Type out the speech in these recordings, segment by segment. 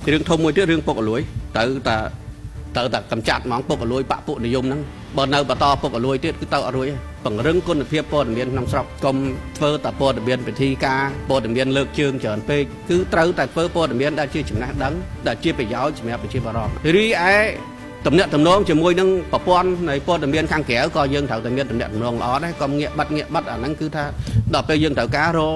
រឿងធំមួយទៀតរឿងពុករលួយត្រូវតែត្រូវតែកម្ចាត់ហ្មងពុករលួយបពុនិយមហ្នឹងបើនៅបន្តពុករលួយទៀតគឺទៅអត់រួចទេពង្រឹងគុណភាពព័ត៌មានក្នុងស្រុកកុំធ្វើតែព័ត៌មានពិធីការព័ត៌មានលើកជើងច្រើនពេកគឺត្រូវតែធ្វើព័ត៌មានដែលជាចំណេះដឹងដែលជាប្រយោជន៍សម្រាប់ប្រជាពលរដ្ឋរីឯទំនាក់ទំនងជាមួយនឹងប្រព័ន្ធនៃព័ត៌មានខាងក្រៅក៏យើងត្រូវតែមានទំនាក់ទំនងល្អដែរកុំងាកបាត់ងាកបាត់អាហ្នឹងគឺថាដល់ពេលយើងត្រូវការរក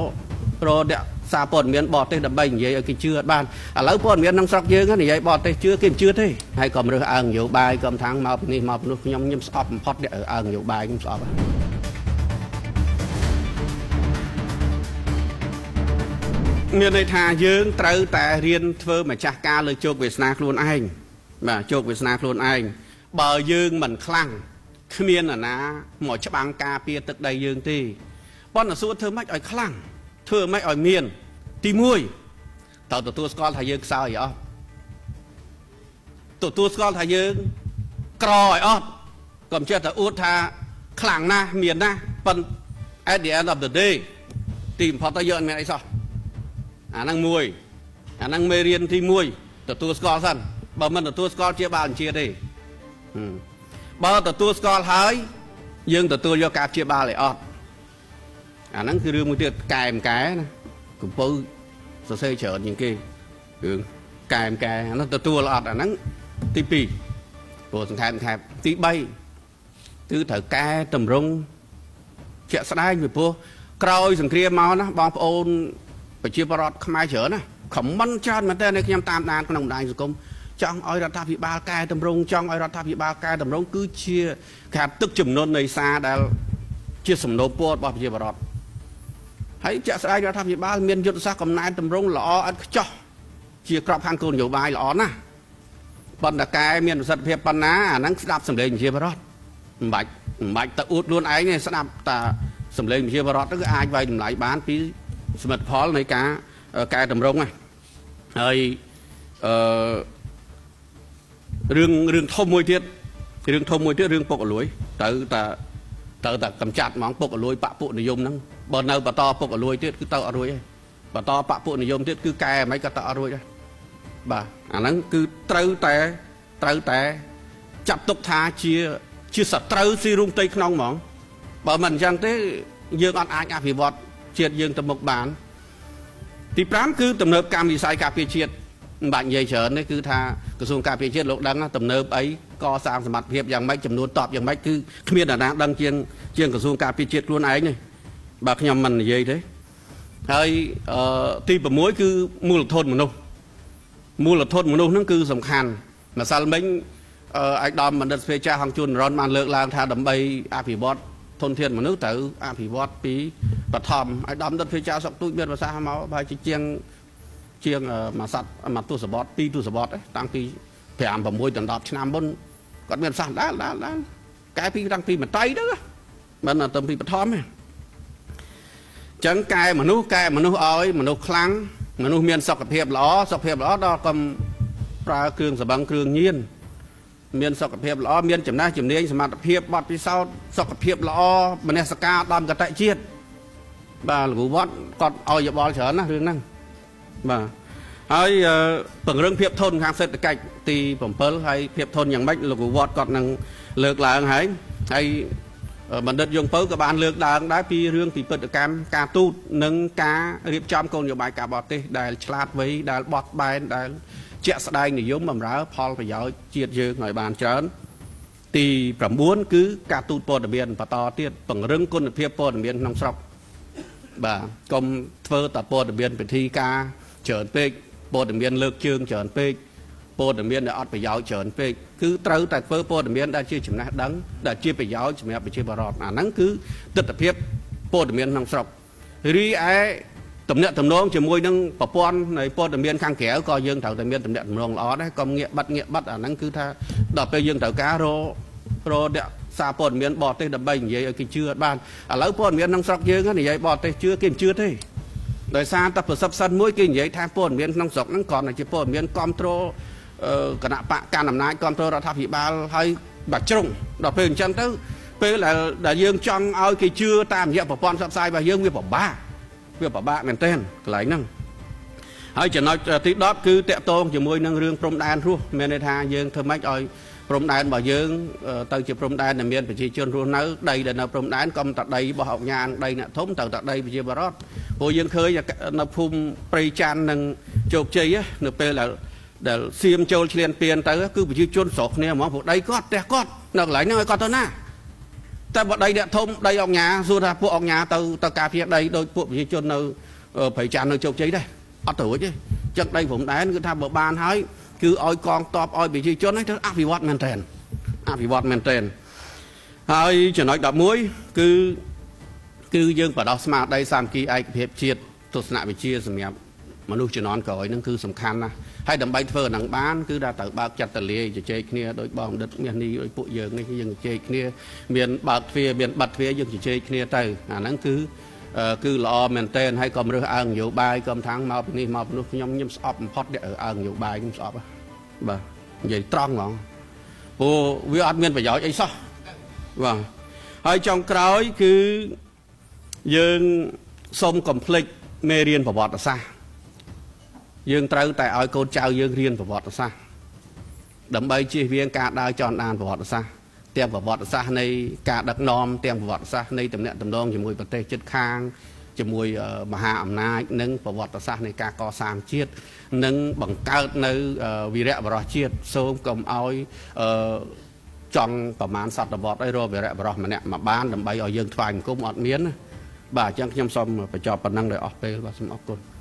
រអ្នកសារព័ត៌មានបរទេសដើម្បីនិយាយឲ្យគេជឿអត់បានឥឡូវព័ត៌មានក្នុងស្រុកយើងនិយាយបរទេសជឿគេមិនជឿទេហើយកុំរើសអើងនយោបាយកុំថាងមកពីនេះមកពីនោះខ្ញុំខ្ញុំស្អប់បំផុតអ្នករើសអើងនយោបាយខ្ញុំស្អប់មានន័យថាយើងត្រូវតែរៀនធ្វើម្ចាស់ការលើជោគវាសនាខ្លួនឯងបាទជោគវាសនាខ្លួនឯងបើយើងមិនខ្លាំងគ្មានអាណាមកច្បាំងការពារទឹកដីយើងទេប៉ុន្តែសួរធ្វើម៉េចឲ្យខ្លាំងធ្វើម៉េចឲ្យមានទី1ត្រូវទទួលស្គាល់ថាយើងខ្សោយអត់ទទួលស្គាល់ថាយើងក្រឲ្យអត់កុំចេះតែអួតថាខ្លាំងណាស់មានណាស់ប៉ុន្តែ at the end of the day ទីបំផុតទៅយើងអត់មានអីសោះអាហ្នឹងមួយអាហ្នឹងមេរៀនទី1ទទួលស្គាល់សិនបើមិនទទួលស្គាល់ជាបាលអញ្ជាទេបើទទួលស្គាល់ហើយយើងទទួលយកការព្យាបាលឲ្យអត់អាហ្នឹងគឺរឿងមួយទៀតកែមកែណាកំពៅសរសេរច្រើនជាងគេរឿងកែមកែអាហ្នឹងទទួលអត់អាហ្នឹងទី2ព្រោះសង្ខេបសង្ខេបទី3គឺត្រូវកែតម្រង់ជាក់ស្ដែងពីព្រោះក្រោយសង្គ្រាមមកណាបងប្អូនប្រជាពលរដ្ឋខ្មែរច្រើនណាខមមិនច្រើនមែនតើខ្ញុំតាមដានក្នុងបណ្ដាញសង្គមចង់ឲ្យរដ្ឋាភិបាលកែតម្រង់ចង់ឲ្យរដ្ឋាភិបាលកែតម្រង់គឺជាគេថាទឹកចំនួននៃសារដែលជាសំណូមពររបស់ប្រជាពលរដ្ឋហើយជាក់ស្ដែងរដ្ឋាភិបាលមានយុទ្ធសាស្ត្រកំណែតម្រង់ល្អឥតខ្ចោះជាក្របខ័ណ្ឌគោលនយោបាយល្អណាស់ប៉ុន្តែកែមានប្រសិទ្ធភាពប៉ុណ្ណាអាហ្នឹងស្ដាប់សម្លេងប្រជាពលរដ្ឋមិនបាច់ទៅអួតខ្លួនឯងទេស្ដាប់តាសម្លេងប្រជាពលរដ្ឋទៅគឺអាចវាយតម្លៃបានពីសមិទ្ធផលនៃការកែតម្រង់ហ្នឹងហើយអឺរឿងធំមួយទៀតរឿងធំមួយទៀតរឿងពុករលួយត្រូវតែកម្ចាត់ហ្មងពុករលួយបពុនិយមហ្នឹងបើនៅបន្តពុករលួយទៀតគឺទៅអត់រួចទេបន្តបពុនិយមទៀតគឺកែមិនក៏ទៅអត់រួចដែរបាទអាហ្នឹងគឺត្រូវតែចាត់ទុកថាជាសត្រូវស៊ីរុងផ្ទៃក្នុងហ្មងបើមិនអញ្ចឹងទេយើងអត់អាចអភិវឌ្ឍជាតិយើងទៅមុខបានទី5គឺទំនើបកម្មវិស័យការពារជាតិមិនបាច់និយាយច្រើនទេគឺថាក្រសួងការពារជាតិលោកដឹងទំនើបអីកសាងសមត្ថភាពយ៉ាងម៉េចចំនួនតបយ៉ាងម៉េចគឺគ្មាននរណាដឹងជាងក្រសួងការពារជាតិខ្លួនឯងទេបើខ្ញុំមិននិយាយទេហើយទី6គឺមូលធនមនុស្សមូលធនមនុស្សហ្នឹងគឺសំខាន់ម្សិលមិញឯកឧត្តមបណ្ឌិតសភាចាស់ហងជួនរ៉ុនបានលើកឡើងថាដើម្បីអភិវឌ្ឍធនធានមនុស្សត្រូវអភិវឌ្ឍពីបឋមឯកឧត្តមបណ្ឌិតសភាចាស់សុកទូចមានប្រសាសន៍មកប្រហែលជាជាងមួយសត្វមួយទសវត្សពីរទសវត្សតាំងពី5 6ដល់10ឆ្នាំមុនគាត់មានប្រសាសន៍ដាល់កែពីតាំងពីមន្ត្រីទៅមិនទៅពីបឋមទេអញ្ចឹងកែមនុស្សឲ្យមនុស្សខ្លាំងមនុស្សមានសុខភាពល្អសុខភាពល្អដល់កុំប្រើគ្រឿងសបឹងគ្រឿងញៀនមានសុខភាពល្អមានចំណេះជំនាញសមត្ថភាពបទពិសោធន៍សុខភាពល្អមនសិការឧត្តមកតជាតិបាទលោកគ្រូវត្តគាត់ឲ្យយោបល់ច្រើនណាស់រឿងហ្នឹងបាទហើយពង្រឹងភាពធន់ខាងសេដ្ឋកិច្ចទី7ហើយភាពធន់យ៉ាងម៉េចលោកគ្រូវត្តគាត់នឹងលើកឡើងហើយហើយបណ្ឌិតយងពៅក៏បានលើកឡើងដែរពីរឿងពិពិធកម្មការទូតនិងការរៀបចំគោលនយោបាយការបរទេសដែលឆ្លាតវៃដែលបត់បែនដែលជាក់ស្ដែងនិយមបម្រើផលប្រយោជន៍ជាតិយើងឲ្យបានច្រើនទី9គឺការទូតព័ត៌មានបន្តទៀតពង្រឹងគុណភាពព័ត៌មានក្នុងស្រុកបាទកុំធ្វើតែព័ត៌មានពិធីការច្រើនពេកព័ត៌មានលើកជើងច្រើនពេកព័ត៌មានដែលអត់ប្រយោជន៍ច្រើនពេកគឺត្រូវតែធ្វើព័ត៌មានដែលជាចំណេះដឹងដែលជាប្រយោជន៍សម្រាប់ប្រជាពលរដ្ឋអាហ្នឹងគឺទិដ្ឋភាពព័ត៌មានក្នុងស្រុករីឯទំនាក់ទំនងជាមួយនឹងប្រព័ន្ធនៃព័ត៌មានខាងក្រៅក៏យើងត្រូវតែមានទំនាក់ទំនងល្អដែរកុំងាកបាត់អាហ្នឹងគឺថាដល់ពេលយើងត្រូវការរអ្នកសារព័ត៌មានបរទេសដើម្បីនិយាយឲ្យគេជឿអត់បានឥឡូវព័ត៌មានក្នុងស្រុកយើងនិយាយបរទេសជឿគេមិនជឿទេដោយសារតែ perception មួយគេនិយាយថាព័ត៌មានក្នុងស្រុកហ្នឹងគ្រាន់តែជាព័ត៌មានគ្រប់គ្រងគណៈបកកណ្ដាលអំណាចគ្រប់គ្រងរដ្ឋាភិបាលហើយបាច់ជ្រុងដល់ពេលអញ្ចឹងទៅពេលដែលយើងចង់ឲ្យគេជឿតាមរយៈប្រព័ន្ធផ្សព្វផ្សាយរបស់យើងវាពិបាកមែនទែនកន្លែងហ្នឹង ហើយចំណុចទី10គឺតកតងជាមួយនឹងរឿងព្រំដែនរស់មានន័យថាយើងធ្វើម៉េចឲ្យព្រំដែនរបស់យើងទៅជាព្រំដែនដែលមានប្រជាជនរស់នៅដីដែលនៅព្រំដែនកុំតែដីរបស់អង្គការដីអ្នកធំត្រូវតែដីប្រជាពលរដ្ឋព្រោះយើងឃើញនៅភូមិព្រៃច័ន្ទនិងជោគជ័យនៅពេលដែលសៀមចូលឈ្លានពានទៅគឺប្រជាជនស្រុកគ្នាហ្មងព្រោះដីគាត់ផ្ទះគាត់នៅកន្លែងហ្នឹងឲ្យគាត់ទៅណាតែបើដីអ្នកធំដីអង្គការសួរថាពួកអង្គការទៅការពារដីដោយពួកប្រជាជននៅព្រៃច័ន្ទនៅជោគជ័យដែរអត់ទៅរួចទេចឹងដីព្រំដែនគឺថាបើបានហើយគឺឲ្យកងតបឲ្យប្រជាជនឲ្យទៅអភិវឌ្ឍមែនទែនអភិវឌ្ឍមែនទែនហើយចំណុច11គឺយើងបដោះស្មារតីសាមគ្គីឯកភាពជាតិទស្សនវិជ្ជាសម្រាប់មនុស្សជំនាន់ក្រោយហ្នឹងគឺសំខាន់ណាស់ហើយដើម្បីធ្វើអាហ្នឹងបានគឺថាត្រូវបើកចិត្តទលាយជជែកគ្នាដោយបងបណ្ឌិតមាសនេះដោយពួកយើងនេះយើងជជែកគ្នាមានបើកទ្វារមានបិទទ្វារយើងជជែកគ្នាទៅអាហ្នឹងគឺល្អមែនទែនហើយកុំរើសអើងនយោបាយកុំថាងមកពីនេះមកពីនោះខ្ញុំខ្ញុំស្អប់បំផុតអ្នករើសអើងនយោបាយខ្ញុំស្អប់បាទនិយាយត្រង់ហ្មងព្រោះវាអត់មានប្រយោជន៍អីសោះបាទហើយចុងក្រោយគឺយើងសូមកុំភ្លេចមេរៀនប្រវត្តិសាស្ត្រយើងត្រូវតែឲ្យកូនចៅយើងរៀនប្រវត្តិសាស្ត្រដើម្បីជៀសវាងការដើរចនដានប្រវត្តិសាស្ត្រទាំងប្រវត្តិសាស្ត្រនៃការដឹកនាំទាំងប្រវត្តិសាស្ត្រនៃទំនាក់ទំនងជាមួយប្រទេសជិតខាងជាមួយមហាអំណាចនិងប្រវត្តិសាស្ត្រនៃការកសាងជាតិនិងបង្កើតនៅវីរៈបរោះជាតិសូមកុំឲ្យចង់ប្រមាណសតវត្សឲ្យរកវីរៈបរោះម្នាក់មកបានដើម្បីឲ្យយើងថ្វាយបង្គំអត់មានណាបាទអញ្ចឹងខ្ញុំសូមបញ្ចប់ប៉ុណ្ណឹងដោយអស់ពេលបាទសូមអរគុណ។